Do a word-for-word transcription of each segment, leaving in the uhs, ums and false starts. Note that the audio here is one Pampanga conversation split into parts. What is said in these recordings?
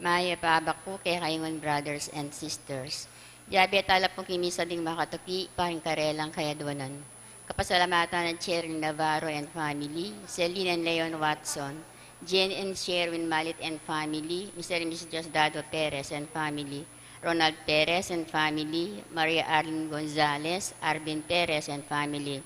Mayap a abak pu kekayu ngan, brothers and sisters. Yabe tala pung kimisa ding makatuki para king karelang kayadwanan. Kapasalamatan a Cheryl Navarro and family, Celine and Leon Watson, Jane and Sherwin Malit and family, Mister and Missus Diosdado Perez and family, Ronald Perez and family, Maria Arlene Gonzalez, Arvin Perez and family,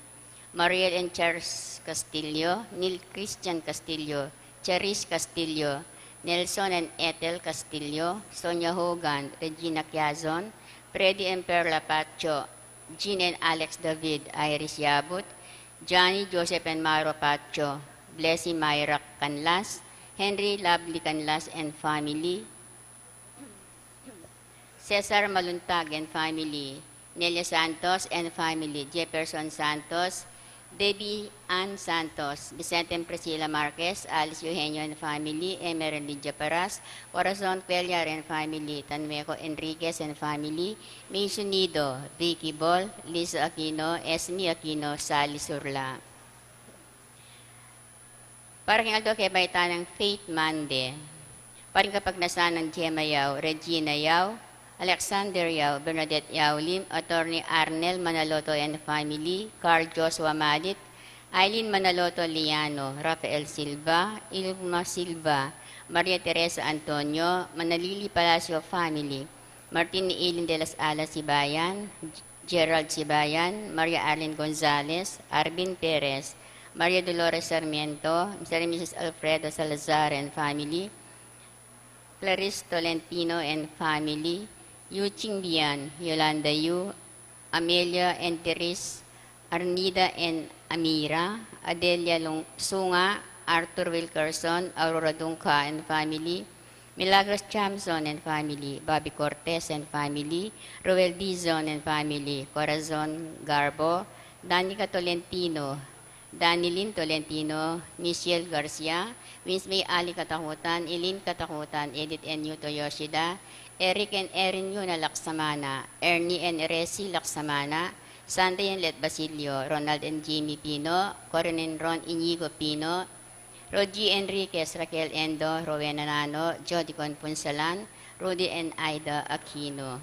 Mariel and Charles Castillo, Neil Christian Castillo, Charis Castillo, Nelson and Ethel Castillo, Sonia Hogan, Regina Quiazon, Freddy and Perla Pacho, Jean and Alex David, Iris Yabut, Johnny, Joseph and Mauro Pacho, Blessy, Myra Canlas, Henry, Lovely Canlas and family, Cesar Maluntag and family, Nelia Santos and family, Jefferson Santos, Debbie Ann Santos, Vicente and Priscilla Marquez, Alice Eugenio and family, Emerald Lydia Paras, Corazon Cuellar and family, Tanueco Enriquez and family, Mason Nido, Vicky Bol, Lisa Aquino, Esme Aquino, Sally Surla. Para king aldo kebaitan nang Faith Mande. Para king kapagnasan nang Gemma Yao, Regina Yao, Alexander Yao, Bernadette Yao Lim, Attorney Arnel Manaloto and family, Carl Joshua Madit, Eileen Manaloto Liano, Rafael Silva, Ilma Silva, Maria Teresa Antonio, Manalili Palacio family, Martin ni Eileen de las Alas Sibayan, Gerald Sibayan, Maria Arlene Gonzalez, Arvin Perez, Maria Dolores Sarmiento, Mister and Missus Alfredo Salazar and family, Clarice Tolentino and family, Yu Ching Bian, Yolanda Yu, Amelia and Therese, Arnida and Amira, Adelia Lung-, Sunga, Arthur Wilkerson, Aurora Dungca and family, Milagros Chamson and family, Bobby Cortez and family, Roel Dizon and family, Corazon Garbo, Danica Tolentino, Danilyn Tolentino, Michelle Garcia, Winsmay Ali Katakutan, Eileen Katakutan, Edith and Yuto Yoshida, Eric and Erin Yuna Laksamana, Ernie and Resi Laksamana, Sunday and Let Basilio, Ronald and Jimmy Pino, Corin and Ron Inigo Pino, Rogie Enriquez, Raquel Endo, Rowena Nano, Jody Con Punsalan, Rudy and Aida Aquino.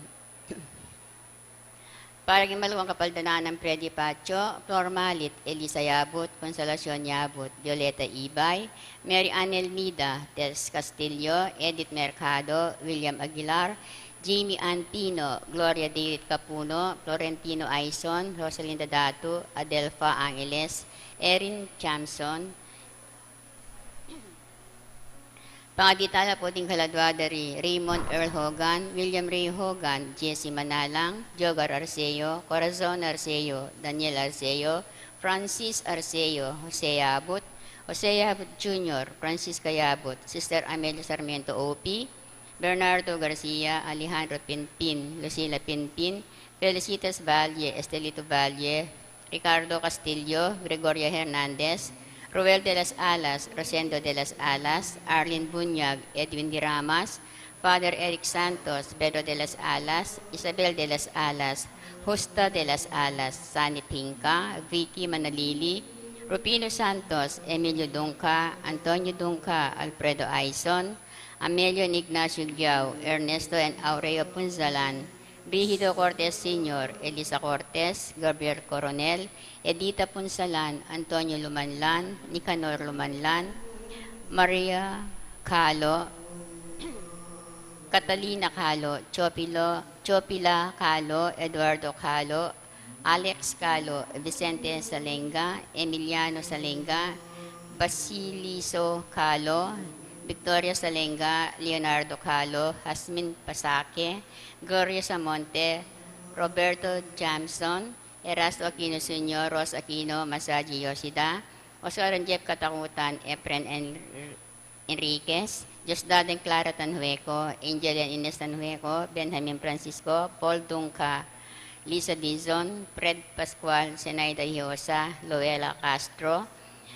Para king maluang kapaldanan nang Freddy Pacho, Flor Malit, Elisa Yabut, Consolacion Yabut, Violeta Ibay, Mary Ann Elmida, Tess Castillo, Edith Mercado, William Aguilar, Jamie Ann Pino, Gloria David Capuno, Florentino Aison, Rosalinda Datu, Adelfa Angeles, Erin Chamson, Pangadi tala pu ding kaladua da ri Raymond Earl Hogan, William Ray Hogan, Jesse Manalang, Jogar Arceo, Corazon Arceo, Daniel Arceo, Francis Arceo, Jose Yabut, Jose Yabut Junior, Francisca Yabut, Sister Amelia Sarmiento O P, Bernardo Garcia, Alejandro Pinpin, Lucila Pinpin, Felicitas Valle, Estelito Valle, Ricardo Castillo, Gregoria Hernandez, Roel de las Alas, Rosendo de las Alas, Arlene Bunyag, Edwin Diramas, Father Eric Santos, Pedro de las Alas, Isabel de las Alas, Justa de las Alas, Sani Pinca, Vicky Manalili, Rufino Santos, Emilio Dunca, Antonio Dunca, Alfredo Aison, Amelio and Ignacio Guiao, Ernesto and Aureo Punzalan, Brigido Cortes Senior, Elisa Cortes, Gabriel Coronel, Edita Punzalan, Antonio Lumanlan, Nicanor Lumanlan, Maria Calo, Catalina Calo, Chopilo, Chopila Calo, Eduardo Calo, Alex Calo, Vicente Salenga, Emiliano Salenga, Basiliso Calo, Victoria Salenga, Leonardo Calo, Jasmine Pasaque, Gloria Samonte, Roberto Jamson, Erasto Aquino Senior, Ros Aquino, Masaji Yoshida, Oscar and Jeff Katakutan, Efren and Enriquez, Diosdado and Clara Tanhueco, Angel and Ines Tanhueco, Benjamin Francisco, Paul Dunca, Lisa Dizon, Fred Pascual, Zenaida Hiosa, Loela Castro,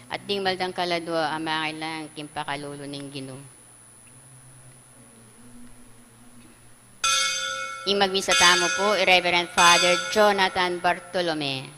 at ding mal dang kaladua a mangailangan king pakalulu ning Ginu. Ing magmisa tamu pu, i Reverend Father Jonathan Bartolome.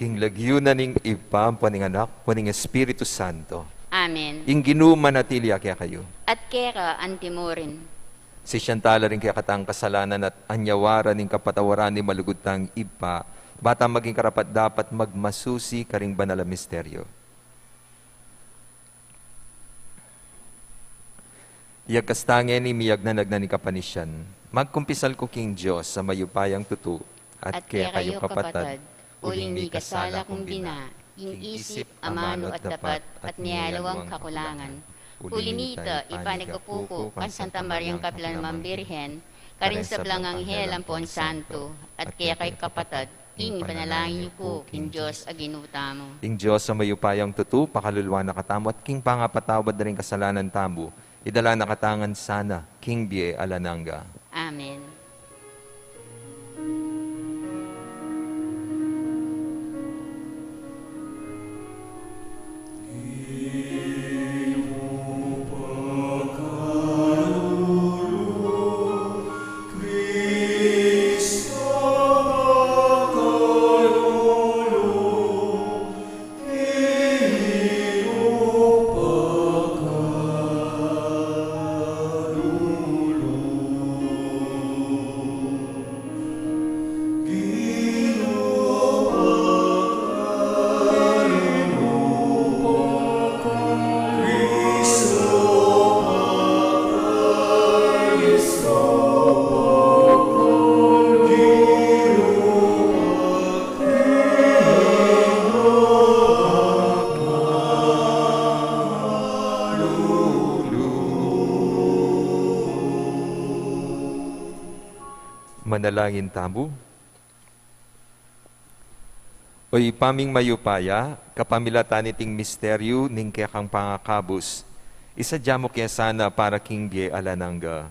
King lagyu na ning Ibpa, ampo ning Anak, ampo ning Espiritu Santo. Amen. Ing Ginu manatili ya kekayu. At keka antimurin. Sisian tala ring kekatang kasalanan at anyawaran ing kapatawaran ning malugud tang Ibpa, ba tang maging karapat-dapat magmasusi karing banal a misteryo. Iyagkas ta ngeni ing miyagnanag na ning kapanisian. Magkumpisal ku king Dios a mayupayang tutu, at kekayu kapatad, uling mikasala kung bina, king isip, amanu at dapat, at miyaliwang kakulangan. Uli nita, ipanigupu ku kang Santa Mariang kapilan man Birhen, karing sablang anghel ampon santo, at kekayu kapatad, ing ipanalangin yu ku king Dios a Ginu tamu. Ing Dios a mayupayang tutu, pakalulwan na katamu at king pangapatawad da ring kasalanan tamu, idala na katamu ngan sana king bie alang angga. Amen. Manalangin tamu. O Ibpa ming mayupaya, kapamilatan niting misteryu ning kekang pangakabus, isadya mu ke sana para king bie alang angga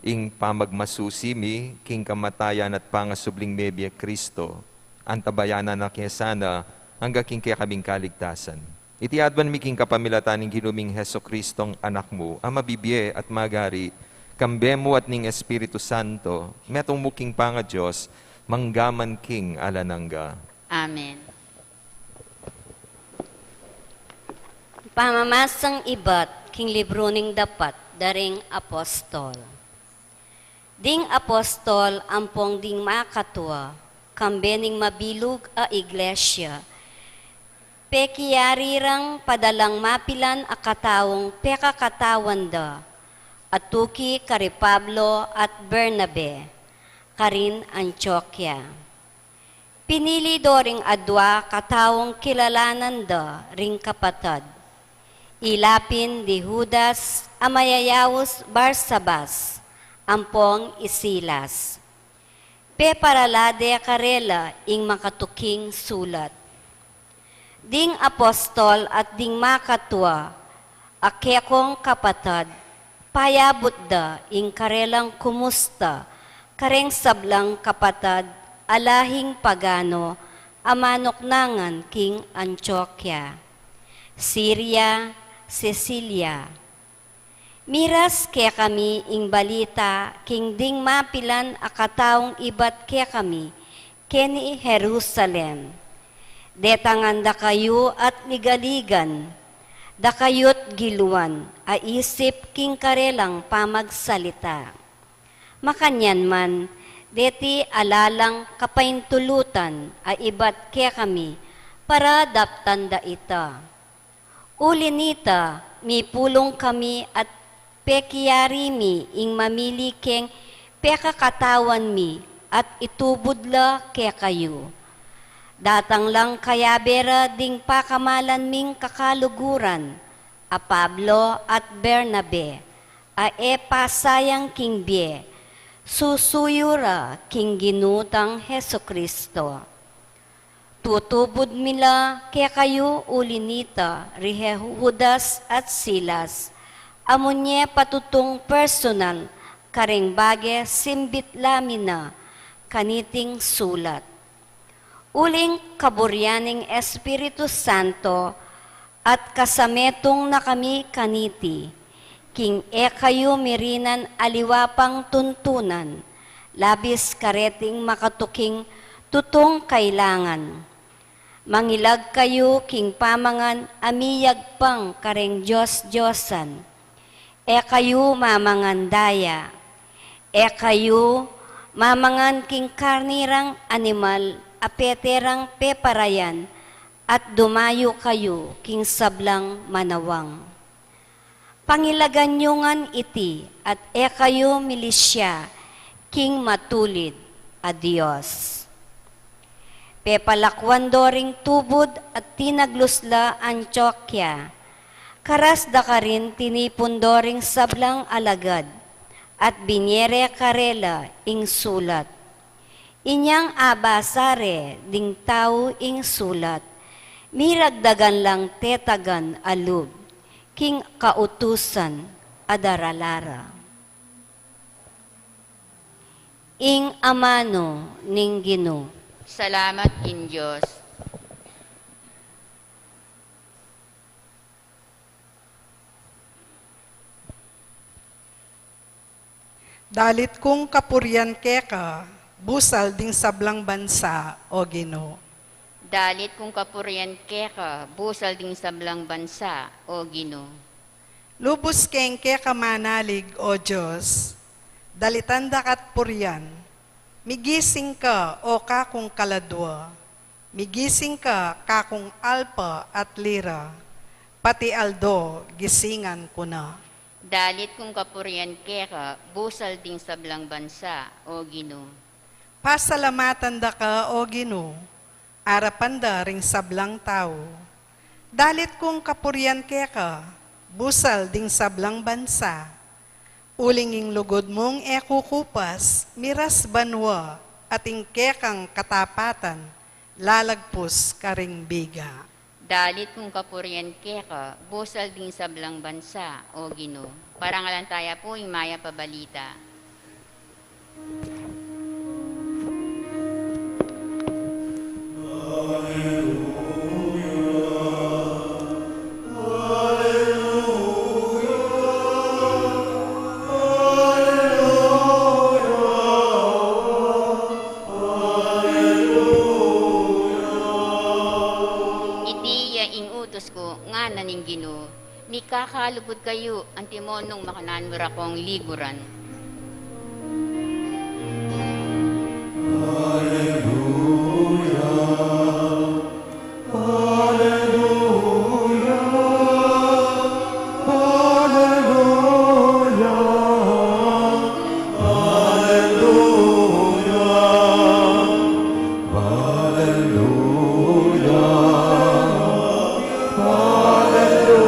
ing pamagmasusi mi king kamatayan at pangasubling mebie Kristo, antabayanan na ke sana angga king kekaming kaligtasan. Iti aduan mi king kapamilatan ning Ginu ming Jesucristong Anak mu, a mabibie at magari, kambe mu at ning Espiritu Santo, metung mu king pangaDios, mangga man king alang angga. Amen. Pamamasang ibat king libru ning Dapat da ring Apostol. Ding apostol ampong ding makatua, kambe ning mabilug a iglesia, pekiyari rang padalang mapilan a kataung pekakatawan da, atuki kari Pablo at Bernabe, karin Antiokia. Pinili do ring adua kataung kilalanan da ring kapatad. Ila pin di Judas a mayayaus Barsabas, ampong i Silas. Peparala de karela ing makatuking sulat. Ding apostol at ding makatua, a kekong kapatad, payabut da ing karelang kumusta kareng sablang kapatad a lahing pagano a manuknangan king Antiokia, Siria, Cilicia. Miras kekami ing balita king ding mapilan a kataung ibat kekami keni Jerusalem. Detangan da kayu at ligaligan, da kayut giluan a isip king karelang pamagsalita. Makanyan man, deti ala lang kapaintulutan a ibat kekami para daptan da ita. Uli nita, mipulung kami at pekiyari mi ing mamili keng pekakatawan mi at itubud la kekayu. Datang lang kayabe ra ding pakamalan ming kakaluguran, a Pablo at Bernabe, a e pasayang king bie, susuyu ra king Ginu tang Jesucristo. Tutubud mi la kekayu uli nita ri Judas at Silas, a munye patutung personal kareng bage simbit la mi na kaniting sulat. Uling kaburian ning Espiritu Santo, at kasametung na kami kaniti, king e kayu mirinan aliwa pang tuntunan, labis kareting makatuking tutung kailangan. Mangilag kayu king pamangan a miyagpang kareng dios-diosan. E kayu mamangan daya. E kayu mamangan king karni rang animal a pete rang peparayan, at dumayu kayu king sablang manawang. Pangilagan yu ngan iti, at e kayu milisya king matulid a Dios. Pepalakwan do ring tubud at tinaglus la Antiokia. Karas da karin tinipun do ring sablang alagad, at binie re karela ing sulat. Inyang abasa re ding tau ing sulat, miragdagan lang tetagan a lub king kautusan a darala ra. Ing amanu ning Ginu. Salamat king Dios. Dalit kung kapurian keka, busal ding sablang bansa, O Ginu. Dalit kung kapurian keka, busal ding sablang bansa, O Ginu. Lubus keng keka manalig, O Dios, dalitan da ka't purian. Migising ka, O kakung kaladua. Migising ka, kakung alpa at lira, pati aldo gisingan ku na. Dalit kung kapurian keka, busal ding sablang bansa, O Ginu. Pasalamatan da ka, O Ginu, arapan da ring sablang tau. Dalit kung kapurian keka, busal ding sablang bansa. Uling ing lugud mung e kukupas, miras banua, at ing kekang katapatan, lalagpus karing biga. Dalit kung kapurian keka, busal ding sablang bansa, O Ginu. Parangalan taya pu ing mayap a balita. Iti ya ing utus ku, ngana ning Ginu, mikakalugud kayu antimo nung makananu ra kong liguran. Alleluia, alleluia, alleluia, alleluia. Alleluia. Alleluia. Alleluia.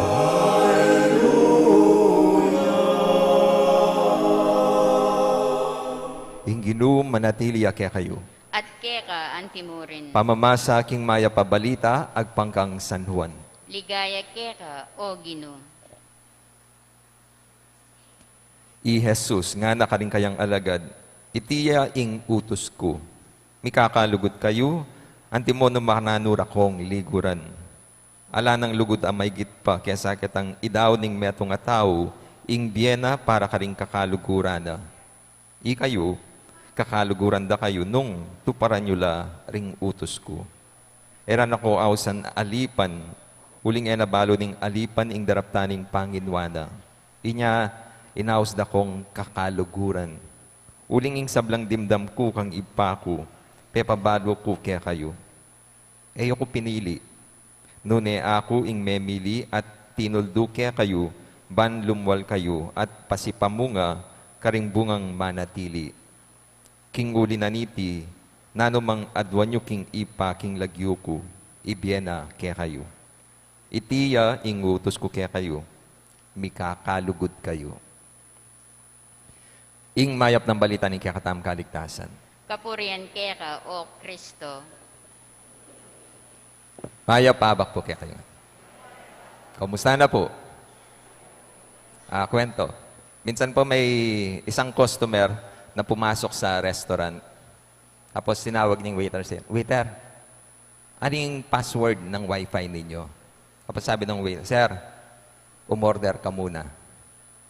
Alleluia. Ing Ginu manatili ya kekayu. At keka antimurin. Pamamasa king mayap a balita agpang kang San Juan. Ligaya keka, O Ginu. I Jesus ngana karing kayang alagad, iti ya ing utus ku. Mikakalugud kayu antimo nung makananu ra kong liguran. Ala nang lugud a maigit pa kesa ketang idau ning metung a tau ing bie na para karing kakaluguran na. Ikayu, kakaluguran da kayu nung tuparan yu la ring utus ku. E ra na ko ausan alipan, uling e na balu ning alipan ing daraptan ning panginwa na. Inya, inaus da kong kakaluguran. Uling ing sablang dimdam ku kang Ibpa ku, pepabalu ku kekayu. E yu ku pinili. Nune aku ing memili at tinuldu kekayu, ban lumwal kayu at pasipamunga karing bungang manatili. King uli na niti, nanu mang aduan yu king Ibpa king lagyu ku, ibie na kekayu. Iti ya ing utus ku kekayu, mikakalugud kayu. Ing mayap nang balita ning kekatamung kaligtasan. Kapurian keka, O Kristo. Mayap a abak pu kekayu. Kumusta na pu? Ah, kwento. Minsan po may isang customer na pumasok sa restaurant. Tapos tinawag ning waiter siya, "Waiter, ano yung password ng wifi ninyo?" Tapos sabi ng waiter, "Sir, umorder ka muna."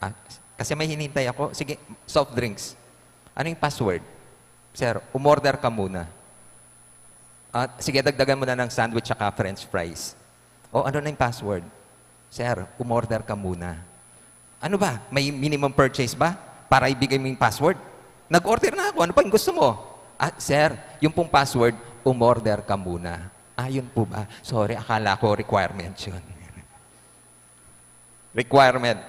Ah, kasi may hinihintay ako. Sige, soft drinks. Ano yung password? Sir, umorder ka muna. Ah, sige, dagdagan mo na ng sandwich at french fries. O, ano na yung password? Sir, umorder ka muna. Ano ba? May minimum purchase ba? Para ibigay mo yung password? Nag-order na ako. Ano pa yung gusto mo? Ah, sir, yung pong password, umorder ka muna. Ah, yun po ba? Sorry, akala ko requirement yun. Requirement.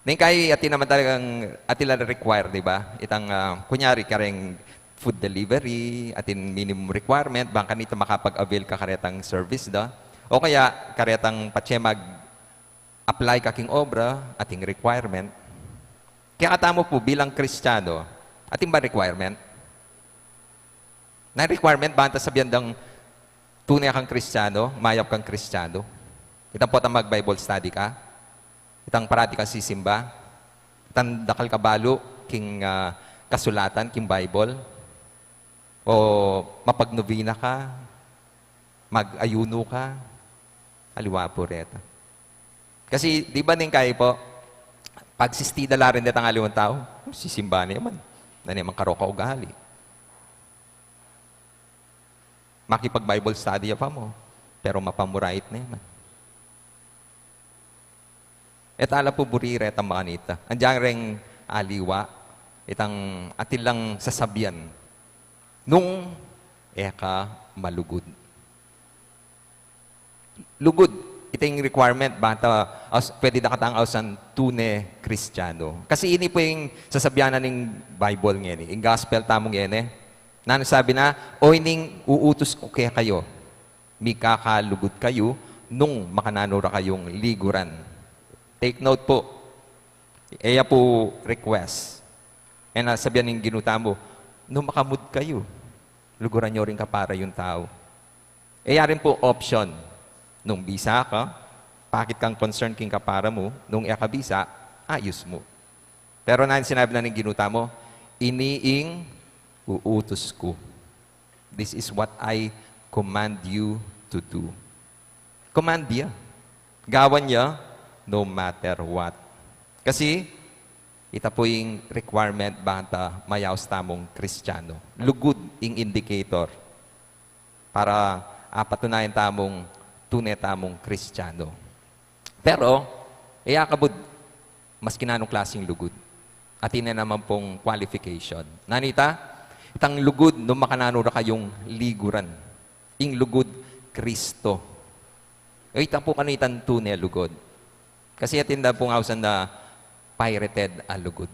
Neng kai, atin naman talagang, atin lang require, di ba? Itang, ah, kunyari, kareng food delivery, atin minimum requirement, bang kanita makapag-avail ka karetang service da. O kaya, karetang patse mag-apply ka king obra, atin requirement. Kaya katamu po, bilang Kristiyano, atin ba requirement? Na requirement, bang ta sabian dang tune kang Kristiyano, mayap kang Kristiyano? Itang potang mag-Bible study ka? Itang parati kang sisimba? Itang dakal ka balu king, ah, kasulatan, king Bible? O mapagnovena ka? Mag-ayuno ka? Aliwa po reta. Kasi, di ba, neng kai po, pagsistida la rin detang aliwang tau, sisimba na naman. Na naman karo kaugali. Makipag-Bible study ya pa mu, pero mapamurait na naman. E tala po buri retang makanita. Andiyan reng aliwa, itang atin lang sasabian, nung e ka malugud. Lugud, ita ing requirement, bang ta, aus-, pwede da katang ausan tune Kristiyano. Kasi ini po ing sasabian na ning Bible ngeni, ing gospel tamu ngeni. Nanu sabi na, "O ining uutus ku kekayu, mikakalugud kayu nung makananu ra kayung liguran." Take note po. E ya po request. E na sabian ning Ginu tamu, "Nung makamud kayu, luguran yu ring kapara yung tau." E ya rin po option. Nung bisa ka, pakit kang concern king kapara mu, nung e ka bisa, ayus mu. Pero nanu ing sinabi na ning Ginu tamu, "Ini ing uutus ku." This is what I command you to do. Command ya. Gawan ya, no matter what. Kasi, ita po ing requirement bang ta mayaus tamung Kristiyano. Lugud ing indicator para apatunayan tamung tune tamung Kristiyano. Pero, e ya kabud, maski nanung klasing lugud. Atin na naman pong qualification. Nanu ita? Itang lugud, nung makananu ra kayung liguran. Ing lugud, Kristo. E, ita po kanu itang tune lugud. Kasi atin da pong ausan da pirated a lugud.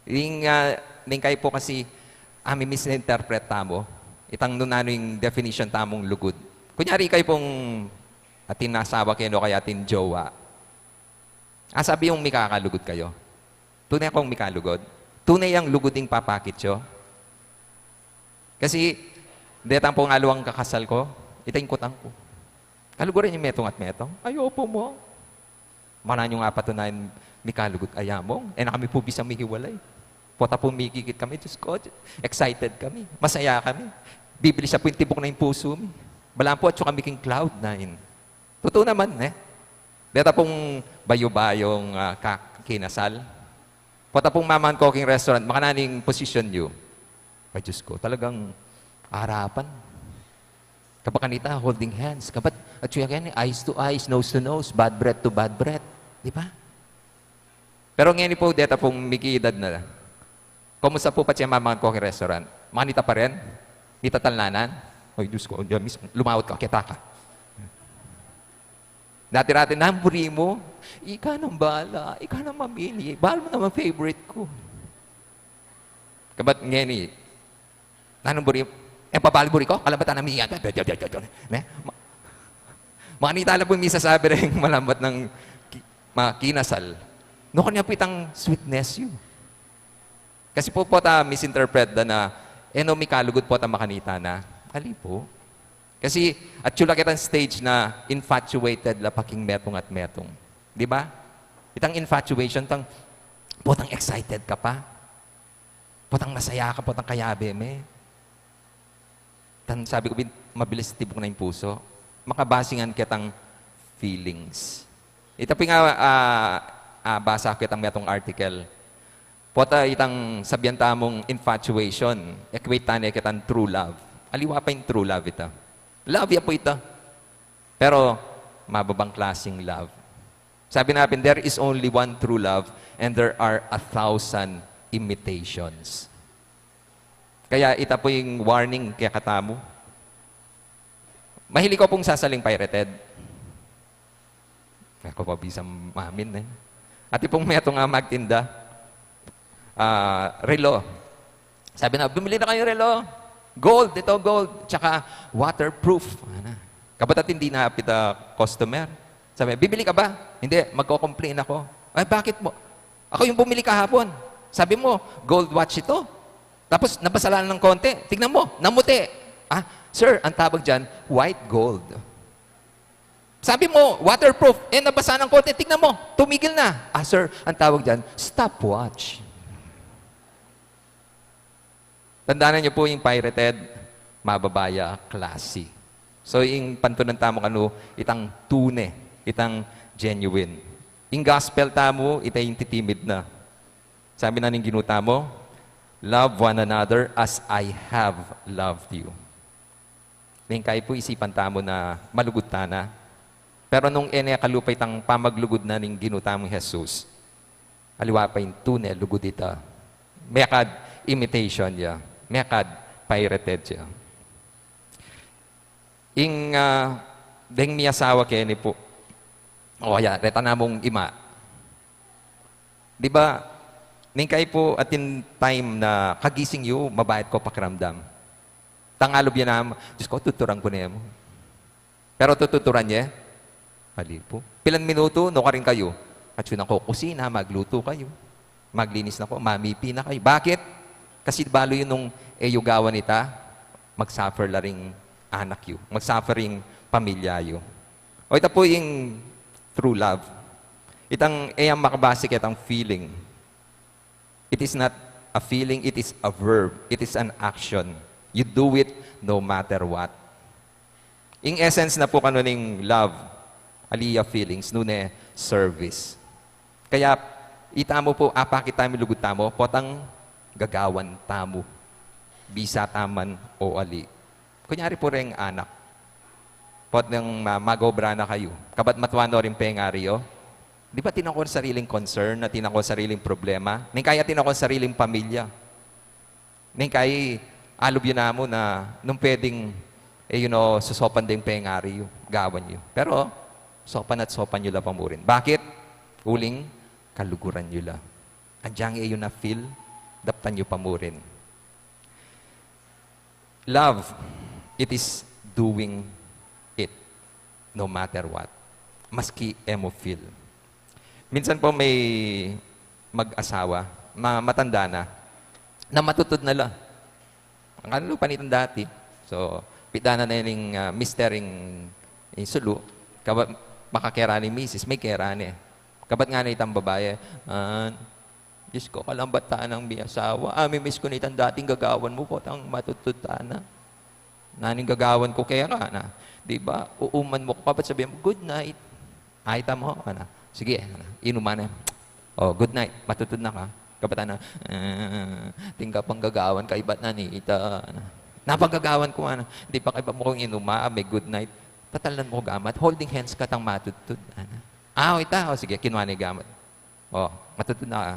Ing, ah, neng kai po kasi, ah, mi-misinterpret tamu. Itang nung nanu ing definition tamung lugud. Kunyari, kayu pong atin asawa keni o kaya atin jowa. Ah, sabi yung mikakalugud kayu. Tune kong mikalugud. Tune yang lugud ing papakit yu. Kasi, detang pong aliwang kakasal ku, ita ing kutang ku. Kaluguran yu metung at metung? Ay, opo mu. Makananu yung apatunayan mikalugud? Ay, among, e na kami po bisang mihiwalay. Pota pong mikikit kami, Diyos ko, excited kami, masaya kami. Bibilis ya po ing tibuk na ing pusu mi. Balamu po atyu kami king cloud nine. Tutu naman, e. Deta pong bayu-bayung, ah, ka-, kinasal. Pota pong mamangan ko king restaurant, makananu ing posisyon yu? Ay, Diyos ko, talagang arapan. Kabat kanita, holding hands. Kabat, atyu ya keni, eyes to eyes, nose to nose, bad breath to bad breath. Di ba? Pero ngeni po, deta pong miki-edad na. Kumusta po patse mamangan ko king restaurant? Makanita pa rin? Mitatalnanan? Ay, Diyos ko, Diyos, lumawat ka, kita ka. Dati-rati, "Nanung buri mu?" "Ika nang bahala. Ika nang mamili. Bahal mu naman favorite ku." Kabat ngeni, "Nanung buri mu?" "E, pa bahal buri ku? Kalambatan na miyan." Ne? Ma-, makanita la pong misasabi ring malambat nang ki-, ma-, kinasal. Nukarin ya po itang sweetness yu? Kasi po, pota misinterpret da na, e no mikalugud pota makanita na. Ali po. Kasi atyu la ketang stage na infatuated la pa king metung at metung. Di ba? Itang infatuation, tang, potang excited ka pa. Potang masaya ka, potang kayabe me. Tang sabi ku, bin-, mabilis tibuk na ing pusu. Makabasingan ketang feelings. Ita pu ing, ah, ah, basa ku itang metung article. Pota itang sabian tamung infatuation, equate tane ketang true love. Aliwa pa ing true love ita. Love ya pu ita. Pero mababang klasing love. Sabi na pin, "There is only one true love and there are a thousand imitations." Kaya ita pu ing warning kekatamu. Mahilig ko pung sasaling pirated. Aku pa bisang mamin e. Ati pung metung a magtinda, ah, relo. Sabi na, "Bumili na kayu relo. Gold, ito gold. Tsaka waterproof." Ana. Kabatat hindi na pita customer. Sabi, "Bibili ka ba?" "Hindi, magko-complain ako." "Ay, bakit mo?" "Ako yung bumili kahapon. Sabi mo, gold watch ito. Tapos nabasa lang ng konti. Tignan mo, namuti." "Ah, sir, ang tawag dyan, white gold." "Sabi mo, waterproof. Eh, nabasa ng konti. Tignan mo, tumigil na." "Ah, sir, ang tawag dyan, stopwatch." Tandaan niyo po yung pirated, mababa ya klase. So, yung pantunan tamu kanu, itang tune, itang genuine. Yung gospel tamu, ita yung titimid na. Sabi na ning Ginu tamu, "Love one another as I have loved you." Neng kayi pu isipan tamu na malugud tana. Pero nung e ne kalupa itang pamaglugud na ning Ginu tamung Jesus, aliwa pa ing tune lugud ita. Mekad imitation ya. Mekad pirated ya. Ing, ah, deng miyasawa keni pu. O kaya, reta namung ima. Di ba, neng kayi pu atin time na kagising yu, mabayat ko pakiramdam. Tangalu bina, "Diyos ko, tuturan ku ne mu." Pero tututuran ye? Ali pu. Pilan minutu, nukarin kayu. Atsu na ku kusina, maglutu kayu. Maglinis na ku, mamipi na kayu. Bakit? Kasi balu yu nung e yu gawan ita, magsuffer la ring anak yu. Magsuffer ring pamilya yu. O ita pu ing true love. Itang e yang makabase ketang feeling. It is not a feeling, it is a verb. It is an action. You do it no matter what. Ing essence na pu kanu ning love, ali ya feelings, nune service. Kaya, itamu pu, apakit tamu ing lugud tamu, potang gagawan tamu. Bisa ta man o ali. Kunyari pu reng anak. Potang ma-, mag-obra na kayu. Kabat matua no ring pengari yu. Di ba atin kung sariling concern, atin kung sariling problema? Neng kayi atin kung sariling pamilya. Neng kayi, alub yu namu na nung pwedeng, e, yu no, sosopan deng pengari yu, gawan yu. Pero, sopan at sopan yu la pa mu rin. Bakit? Uling kaluguran yu la. Agyang e yu na-feel, daptan yu pa mu rin. Love, it is doing it no matter what. Maski e mu feel. Minsan po may mag-asawa, ma-, matanda na, na matutud na la. Ang kanila panitan dati. So, pitdanan na ning, ah, mister ing, ing sulu, kabat makakera ni misis, may kera ne. Kabat ngana itang babae, ah, "Diyos ko, kalambat ta nang miyasawa. Ah, mimiss ku na itang dating gagawan mu, potang matutud ta na. Nanu ing gagawan ku keka na? Di ba, uuman mu ku, kabat sabihan mu, 'Good night.'" Ay, tama, ana. Sige, ana. Inuman na. "O, good night. Matutud na ka." Kabat ana, "Eh, atin kang gagawan, kaybat na nita, ana." "Nanu pang gagawan ku?" ana. "Di ba kaybat mu kung inuma, may good night? Tatalan mu ku gamat, holding hands katang matudtud, ana." "Ah, o, ita, o, sige, kinua ne gamat." "O, matutud na ka?"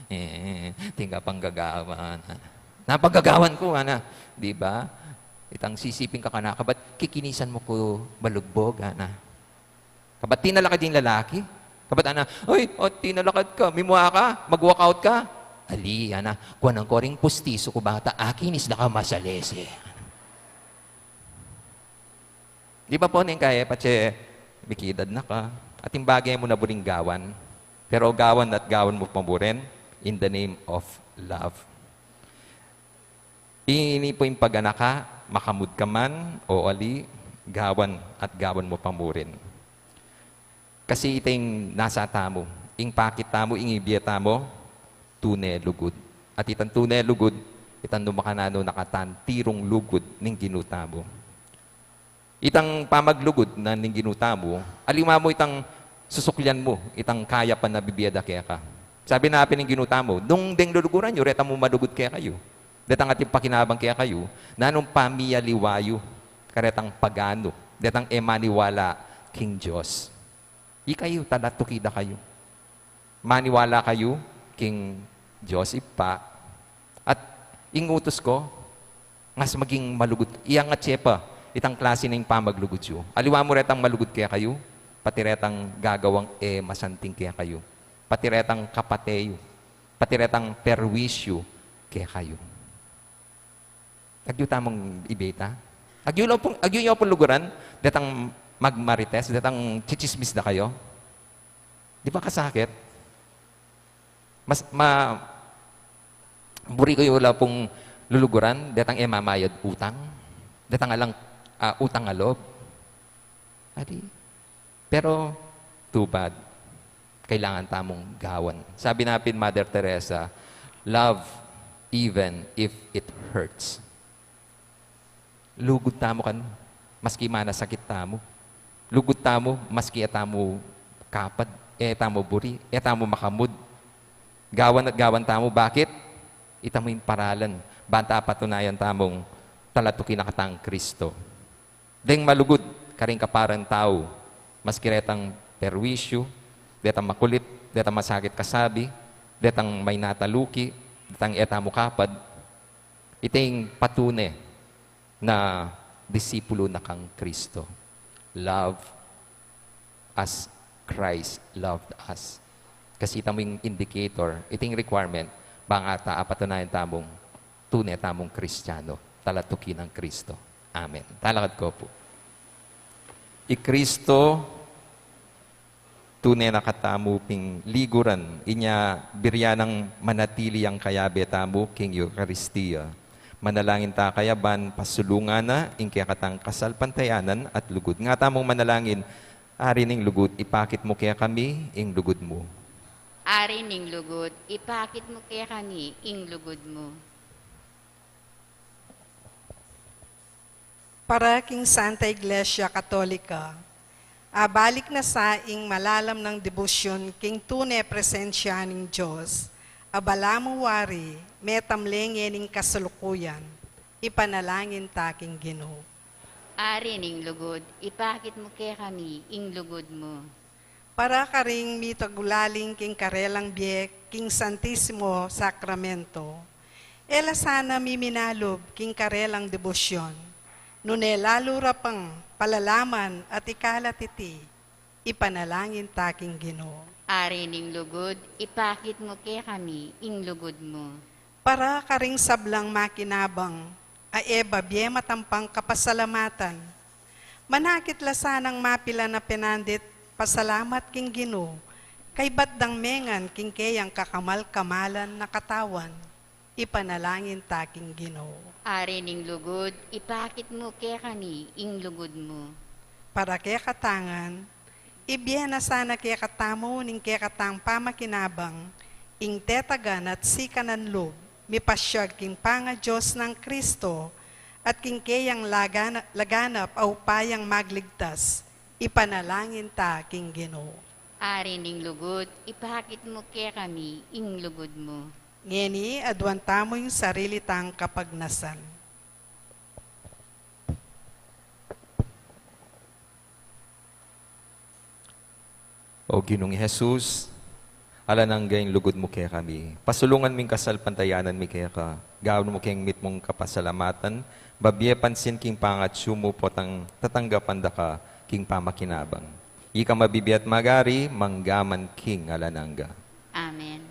"Eh, atin kang gagawan, ana." "Nanu pang gagawan ku?" ana. Di ba? Itang sisiping ka kanaku, "Ba't kikinisan mu ku balugbog?" ana. Kabat tinalakad ing lalaki. Kabat ana, "Ay, o, tinalakad ka, mimua ka, mag-walkout ka." "Ali," ana, "kuanan ku ring pustisu ku, bata, akinis na ka masalese." Di ba po, neng kayi, patse, mikidad na ka. Atin bage mu na buring gawan. Pero gawan at gawan mu pa mu rin in the name of love. Ini po ing paganaka, makamud ka man o ali, gawan at gawan mu pa mu rin. Kasi ita ing nasa tamu, ing pakit tamu, ing ibie tamu, tune lugud. At itang tune lugud, itang nu makananu nakatantirung lugud ning Ginu tamu. Itang pamaglugud na ning Ginu tamu, aliwa mu itang Susuklian mu itang kayapan a bibie da keka. Sabi na pin ning Ginu tamu, nung deng luluguran yu, reta mu malugud kekayu. Detang atin pakinabang kekayu, nanung pamiyaliwa yu karetang paganu, detang e maniwala king Dios. Ikayu, talatuki da kayu. Maniwala kayu king Dios Ibpa, at ing utus ku, ngas maging malugud, iyangat ye pa itang klasi ning pamaglugud yu. Aliwa mu retang malugud kekayu, pati retang gagawang e masanting kekayu, pati retang kapate yu, pati retang perwisyu kekayu. Agyu tamung ibie ta. Agyu la pung, agyu yu pung luguran, detang magmarites, detang chichismis da kayu. Di ba kasakit? Mas, ma, buri kayu la pung luluguran, detang e mamayad utang, detang alang, ah, utang a loob. Adi, pero, too bad. Kailangan tamung gawan. Sabi na pin Mother Teresa, "Love even if it hurts." Lugud tamu kan, maski manasakit tamu. Lugud tamu, maski e tamu kapad, e tamu buri, e tamu makamud. Gawan at gawan tamu, bakit? Ita mu ing paralan, banta apatunayan tamung talatuki na katang Kristo. Deng malugud karing kaparan tau, maski retang perwisyu, detang makulit, detang masakit kasabi, detang mainataluki, detang e tamu kapad, ita ing patune na disipulu na kang Kristo. Love as Christ loved us. Kasi ita mu ing indicator, ita ing requirement, bang ata apatunayan tamung tune tamung Kristiyano, talatuki nang Kristo. Amen. Talakad ko pu. I Kristo, tune na katamu ping liguran, inya buri nang manatili yang kayabe tamu king Eukaristia. Manalangin ta kaya ban pasulungan na ing kekatang kasalpantayanan at lugud. Nga tamung manalangin, Ari ning lugud, ipakit mu kekami ing lugud mu. Ari ning lugud, ipakit mu kekami ing lugud mu. Para king Santa Iglesia Katolika, abalik na sa ing malalam nang debosyon king tune presensya ning Dios, a balamu wari, metamle ngening kasalukuyan, ipanalangin ta king Ginu. Ari ning lugud, ipakit mu kekami ing lugud mu. Para karing mitagulaling king karelang bie king Santisimo Sakramento, e la sana miminalub king karelang debosyon, nune lalu ra pang palalaman at ikalat iti, ipanalangin ta king Ginu. Ari ning lugud, ipakit mu kekami ing lugud mu. Para karing sablang makinabang a e babie matampang kapasalamatan, manakit la sanang mapilan a penandit pasalamat king Ginu, kaybat dang mengan king keyang kakamal-kamalan a katawan. Ipanalangin ta king Ginu. Ari ning lugud, ipakit mu kekami ing lugud mu. Para kekatang ngan, ibie na sana kekatamu ning kekatang pamakinabang ing tetagan at sikanan lub, mipasyag king pangaDios nang Kristo, at king keyang lagana-, laganap a upayang magligtas, ipanalangin ta king Ginu. Ari ning lugud, ipakit mu kekami ing lugud mu. Ngeni, aduan tamu ing sarili tang kapagnasan. O Ginung Jesus, alang angga ing lugud mu kekami. Pasulungan mu ing kasalpantayanan mi keka. Gawan mu keng mitmung kapasalamatan, babie pansin king pangatsu mu potang tatanggapan da ka king pamakinabang. Ika mabibie at magari, mangga man king alang angga. Amen.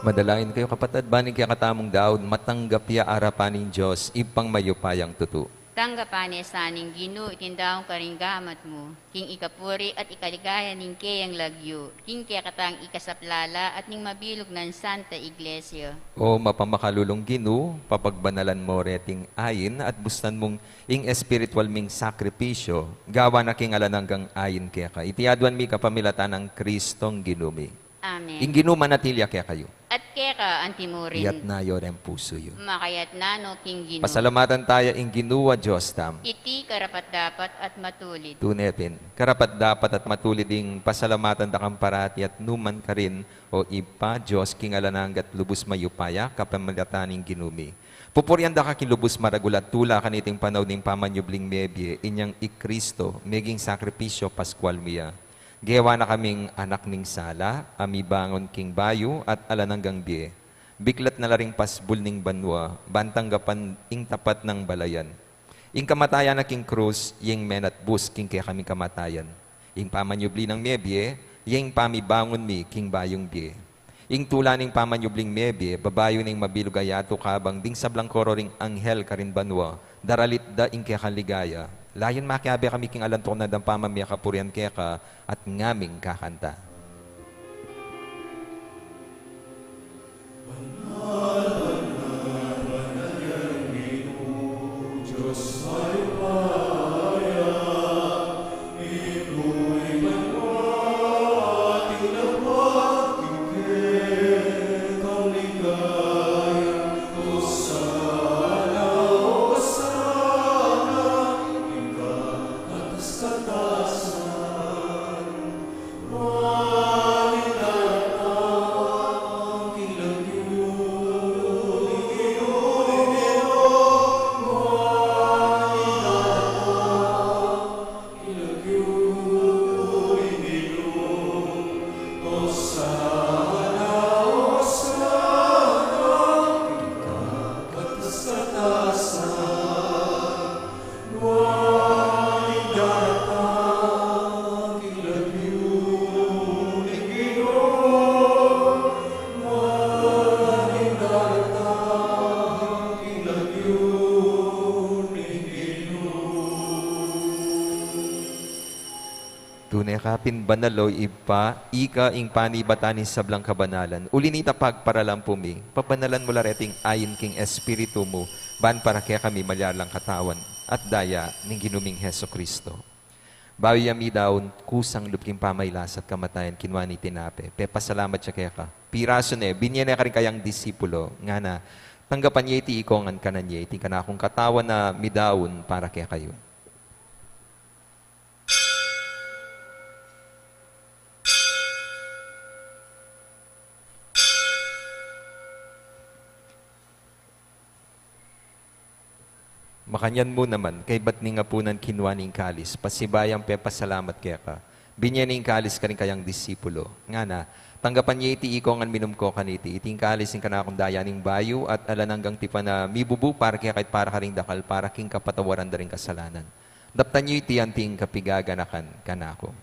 Manalangin kayu, kapatad, ban ing kekatamung daun matanggap ya arapan ning Dios, Ibpang mayupayang tutu. Tanggapan na sa ning Ginu iting daun karing gamat mu, king ikapuri at ikaligaya ning keyang lagyu, king kekatang ikasaplala at ning mabilug nang Santa Iglesia. O mapamakalulung Ginu, papagbanalan mu reting ain at bustan mung ing espiritual ming sakripisyo, gawa na king alang anggang ain keka. Iti aduan mi kapamilatan nang Kristong Ginu mi. Amen. Ing Ginu manatili ya kekayu. At keka antimurin. Iyatas yu reng pusu yu. Makayatas no king Ginu. Pasalamatan taya ing Ginu a Dios tamu. Iti karapat-dapat at matulid. Tune pin, karapat-dapat at matulid ing pasalamatan da kang parati at numan karin, O Ibpa, Dios king alang angga at lubus mayupaya, kapamilatan ning Ginu mi. Pupurian da ka king lubus maragul at tula kaniting panaun ning pamanyubling mebie, inyang i Kristo, meging sakripisyo paskual mi ya. Gewa na kaming anak ning sala, a mibangun king bayu at alang anggang bie. Biklat na la ring pasbul ning banua, ban tanggapan ing tapat nang balayan. Ing kamatayan na king krus, ing menatbus king kekaming kamatayan. Ing pamanyubli nang mebie, ing pamibangun mi king bayung bie. Ing tula ning pamanyubling mebie, babayu ning mabilug a yatu kabang ding sablang koro ring anghel karin banua, daralit da ing kekang ligaya. Layun makiabe kami king alang tuknang dang pamamie kapurian keka at ngaming kakanta. Tune ka pin banal, o Ibpa, ika ing panibatan ning sablang kabanalan. Uli na nita pagparalan pu mi, pabanalan mu la reting ain king Espiritu mu, ban para kekami malyari lang katawan at daya ning Ginu ming Jesucristo. Bayu ya midaun kusang lub king pamailas at kamatayan, kinua ne ing tinape, pepasalamat ya keka, pirasu ne, binie ne karing kayang disipulo, ngana, tanggapan ye iti ikongan, kanan ye, iti ing kanakung katawan a midaun para kekayu. Makanyan mu naman, kaybat ning apunan kinua ne ing kalis, pasibayu yang pepasalamat keka, binie ne ing kalis karing kayang disipulo, ngana, tanggapan ye iti ikongan, minum ko kaniti, iti ing kalis ning kanakung daya ning bayu at alang anggang tipan a mibubu para kekayu at para karing dakal para king kapatawaran da ring kasalanan. Daptan yu iti anting kapigaganakan kanaku.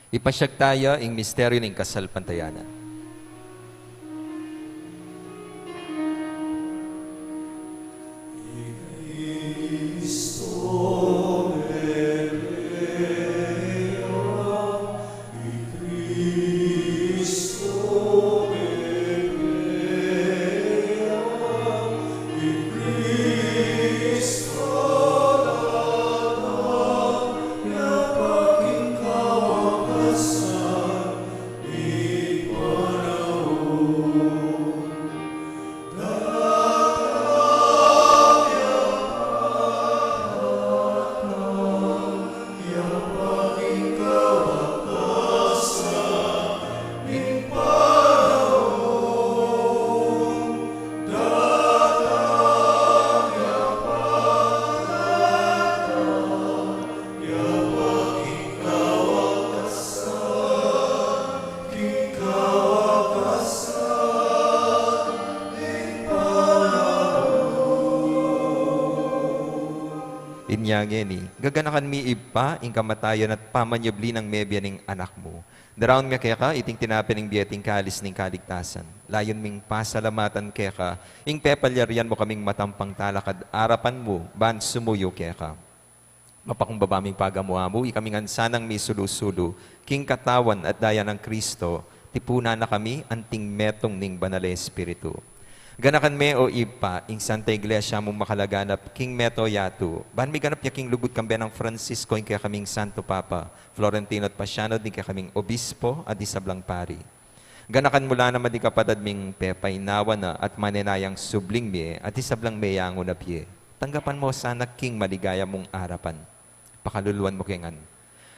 Ipasyag taya ing misteryu ning kasalpantayanan. Nya ngeni, gaganakan mi Ibpa, ing kamatayan at pamanyubli nang mebie ning Anak mu. Daraun mi keka iting tinape ning bie at ing kalis ning kaligtasan. Layun ming pasalamatan keka ing pepalyarian mu kaming matampang talakad arapan mu ban sumuyu keka. Mapakumbaba ming pagamu-amu, ikami ngan sanang misulu-sulu king katawan at daya nang Kristo, tipunan na kami anting metung ning Banal a Espiritu. Ganakan me, o Ibpa, ing Santa Iglesia mung makalaganap king mabilug a yatu, ban miganap ya king lugud kambe nang Francisco, ing kekaming Santo Papa, Florentino at Pasiano, ding kekaming Obispo at ding sablang pari. Ganakan mu la naman ding kapatad ming pepaynawa na at manenayang subling mie at ding sablang meyangu na bie. Tanggapan mu sana king maligaya mung arapan. Pakaluluan mu ke ngan.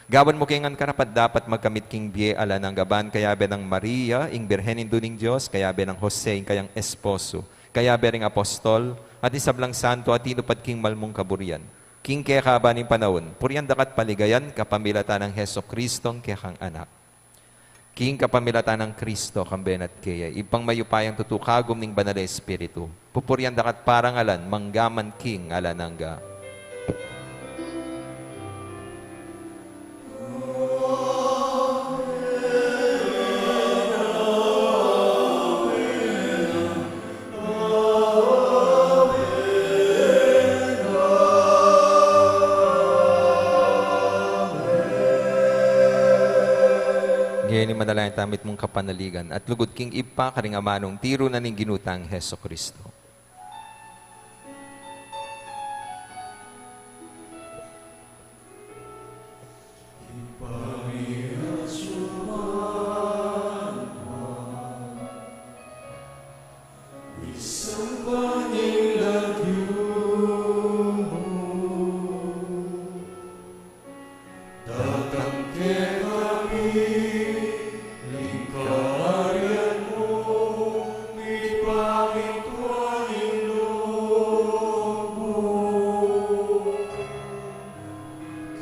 Gawan mu ke ngan karapat-dapat magkamit king bie alang angga, ban kayabe nang Maria, ing Birhen Indu ning Dios, kayabe nang Jose, ing kayang esposo, kayabe ring apostol, at ding sablang santo a tinupad king mal mung kaburian, king kekaban ning panaun, purian da ka at paligayan kapamilatan nang Jesucristo, ing kekang Anak. King kapamilatan nang Kristo, kambe na at kaya, Ibpang mayupayang tutu, kagum ning Banal a Espiritu, pupurian da ka at parangalan, mangga man king alang angga. Ngeni manalangin tamu mitmung kapanaligan at lugud king Ibpa karing amanung tiru na ning Ginu tang Jesucristo. Datang kekami ing kayarian mu, mipamintuan ing lub mu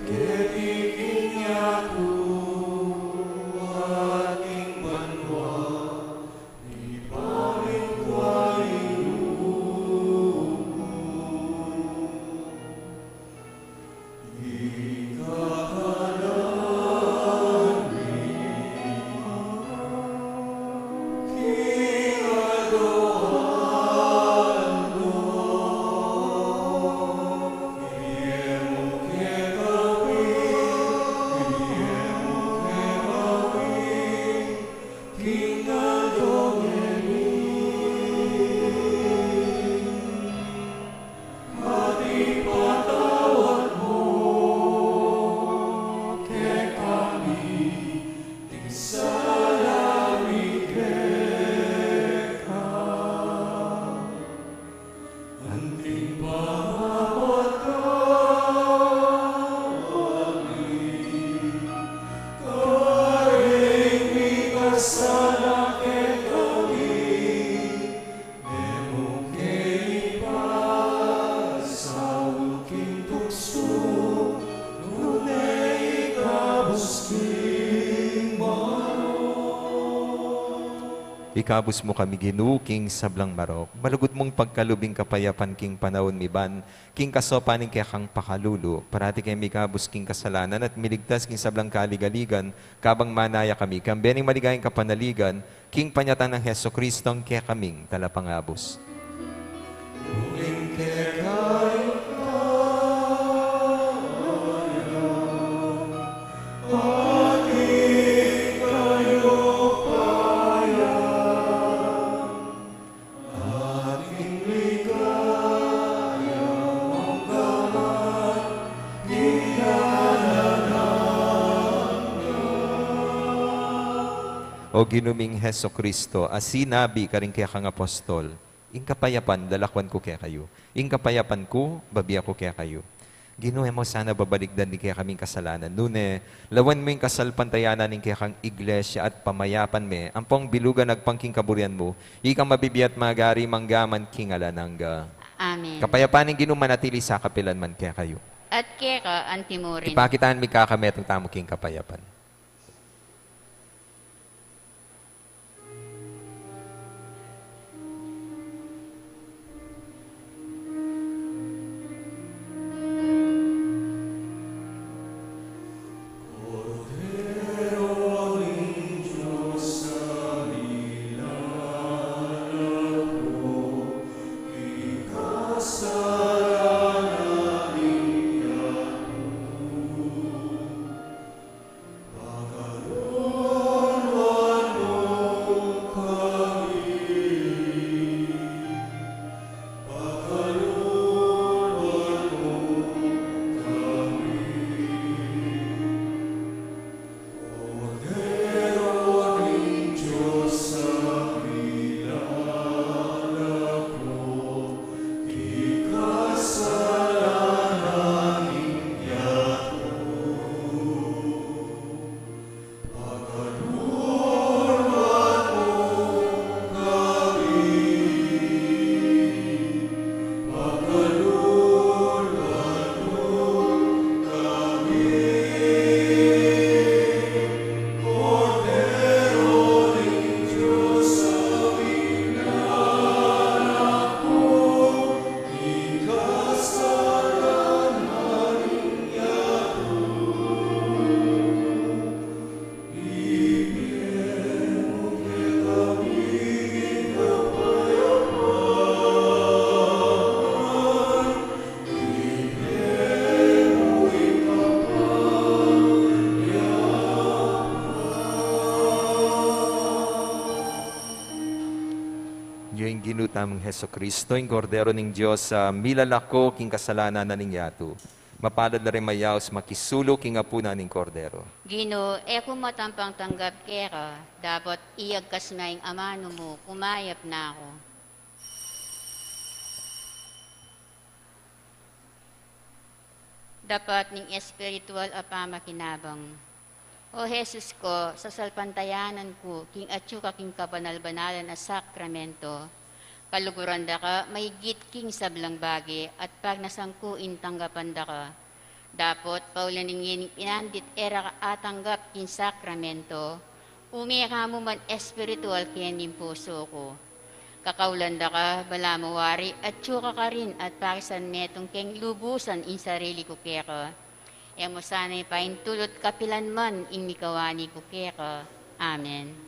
keti king yatu anti king banua. King aldo ngeni, at ipatawad mu kekami ding sala mi keka, anting pamamatawag mi karing mikasala kekami, e mu ke ipasaul king tuksu, nune ikabus king marok. Ikabus mu kami, Ginu, king sablang marok. Malugud mung pagkalub ing kapayapan king panaun mi, ban king kasopan ning kekang pakalulu, parati keng mikabus king kasalanan at miligtas king sablang kaligaligan, kabang manaya kami kambe ning maligayang kapanaligan king panyatang nang Jesucristong kekaming Talapangabus. Uling keka ing kayarian, at ing kayupayan, at ing ligaya, mangga man king alang angga. O Ginu ming Jesucristo, a sinabi karing kekang apostol, "Ing kapayapan lalakwan ku kekayu, ing kapayapan ku babie ku kekayu." Ginu, e mu sana babalikdan ding kekaming kasalanan, nune lawen mu ing kasalpantayanan ning kekang Iglesia at pamayapan me ampong bilugan agpang king kaburian mu, ikang mabibie at magari mangga man king alang angga. Amen. Kapayapan ning Ginu manatili sa kapilan man kekayu. At keka antimurin. Ipakitan mi kakametung tamu king kapayapan. Ginu tamung Jesucristo, ing Kordero ning Dios, a milalako king kasalanan na ning yatu. Mapalad la ring mayaus makisalu king apunan ning Kordero. Ginu, e ku matampang tanggap keka, dapot iyagkas me ing amanu mu, kumayap na ku. Dapat ning espiritual a pamakinabang. O Jesus ko, sasalpantayanan ku king atyu ka king kabanal-banalan a sakramento. Kaluguran da ka maigit king sablang bage at pagnasan ku ing tanggapan da ka. Dapot, pauli ning ngeni pinandit e ra ka atanggap king sakramento, ume ka mu man espiritual keni king pusu ku. Kakaulan da ka, balamu wari, atyu ka karin at pakisan metung keng lubusan ing sarili ku keka. E mu sana paintulut kapilan man ing mikawani ku keka. Amen.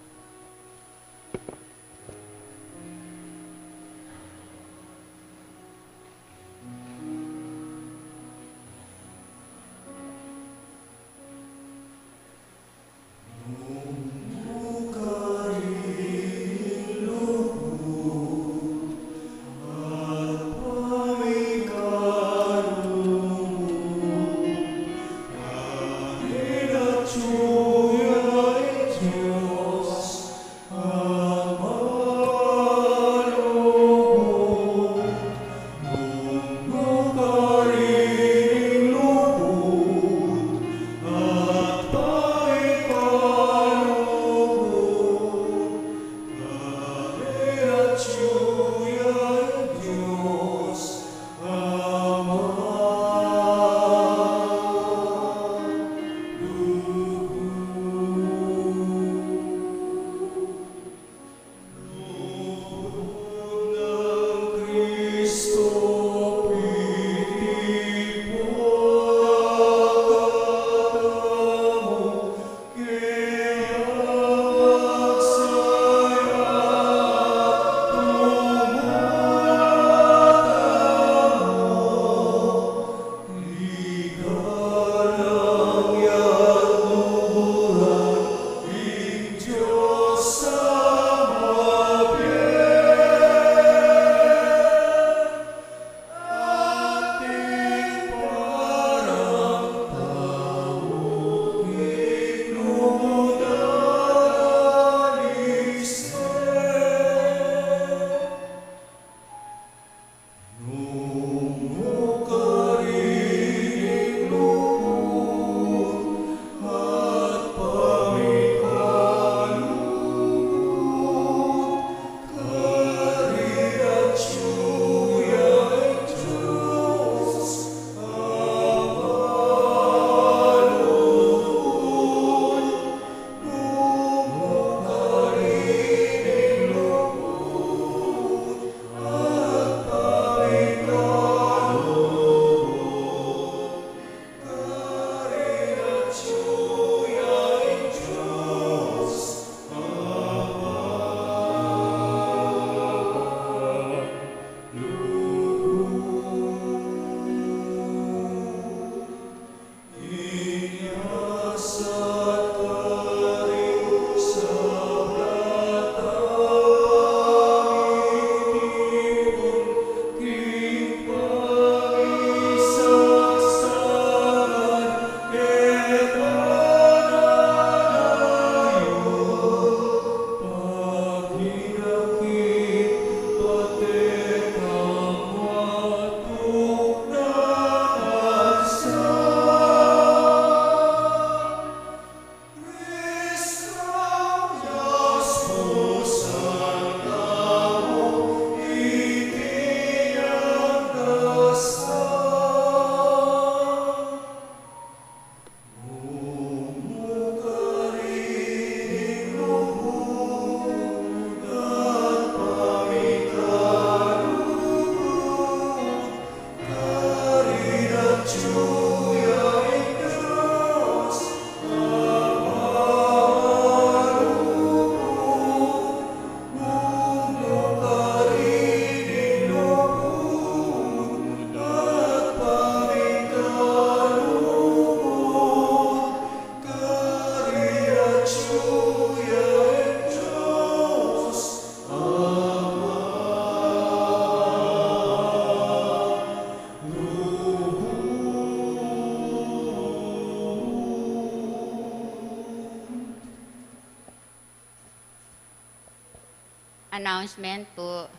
Announcement po.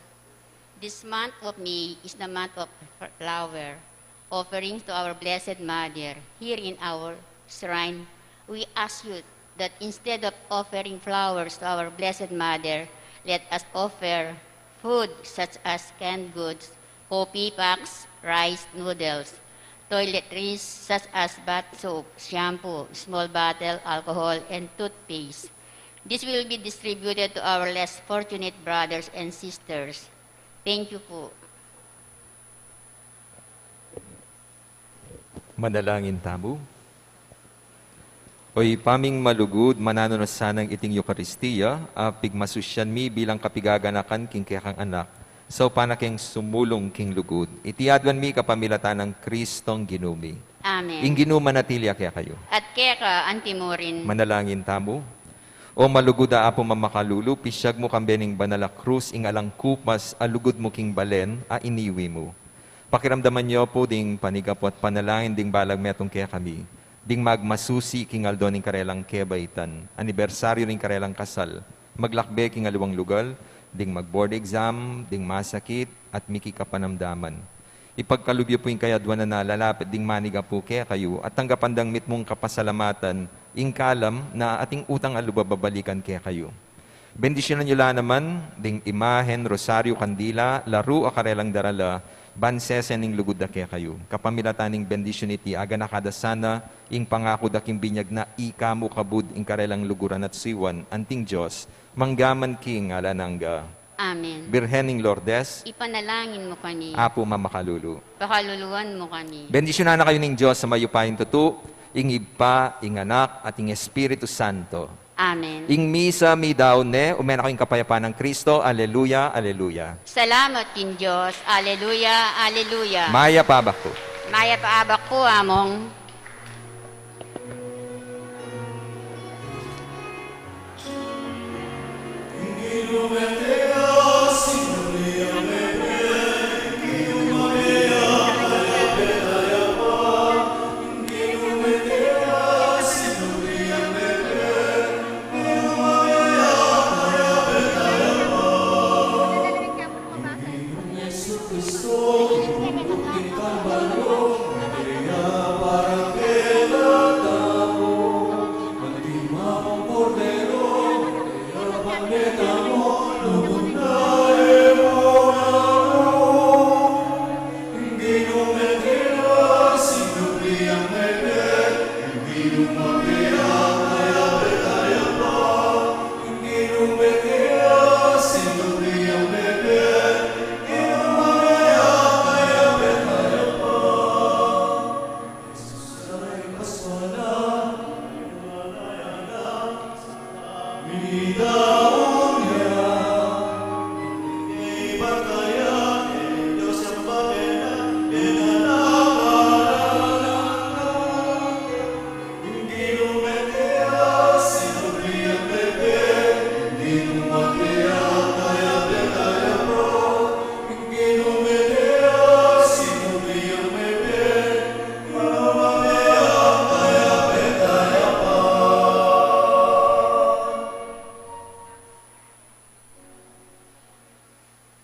This month of May is the month of flower offerings to our Blessed Mother. Here in our shrine, we ask you that instead of offering flowers to our Blessed Mother, let us offer food such as canned goods, coffee packs, rice, noodles, toiletries such as bath soap, shampoo, small bottle, alcohol, and toothpaste. This will be distributed to our less fortunate brothers and sisters. Thank you po. Manalangin tamu. O Ibpa ming malugud, mananu na sanang iting Eukaristia a pigmasusyan mi bilang kapigaganakan king kekang Anak, saupan na keng sumulung king lugud. Iti aduan mi kapamilatan nang Kristong Ginu mi. Amen. Ing Ginu manatili ya kekayu. At keka antimurin. Manalangin tamu. O malugud a Apu mamakalulu, pisyag mu kambe ning banal a krus ing alang kupas a lugud mu king balen a iniwi mu. Pakiramdaman yu pu ding panigapu at panalangin ding balang metung kekami, ding magmasusi king aldo ning karelang kebaitan, anibersaryu ning karelang kasal, maglakbe king aliwang lugal, ding mag-board exam, ding masakit, at miki kapanamdaman. Ipagkalub yu pu ing kayaduanan a lalapit ding manigapu kekayu, at tanggapan dang mitmung kapasalamatan ing kalam na ating utang a lub a babalikan kekayu. Bendisyunan yu la naman ding imahen, rosaryu, kandila, laru a karelang darala, ban sesen ning lugud da kekayu. Kapamilatan ning bendisyun iti, aganaka da sana ing pangaku da king binyag na ika mu kabud ing karelang luguran at suyuan, anting Dios, mangga man king alang angga. Amen. Birhen ning Lourdes, Ipanalangin mu kami. Apu mamakalulu. Pakaluluan mu kami. Bendisyunan na kayu ning Dios a mayupayang tutu, ing Ibpa, ing Anak, at ing Espiritu Santo. Amen. Ing misa midaun ne, ume na kayu ing kapayapan nang Kristo. Aleluya, aleluya. Salamat king Dios. Aleluya, aleluya. Mayap a abak pu. Mayap a abak pu, Among.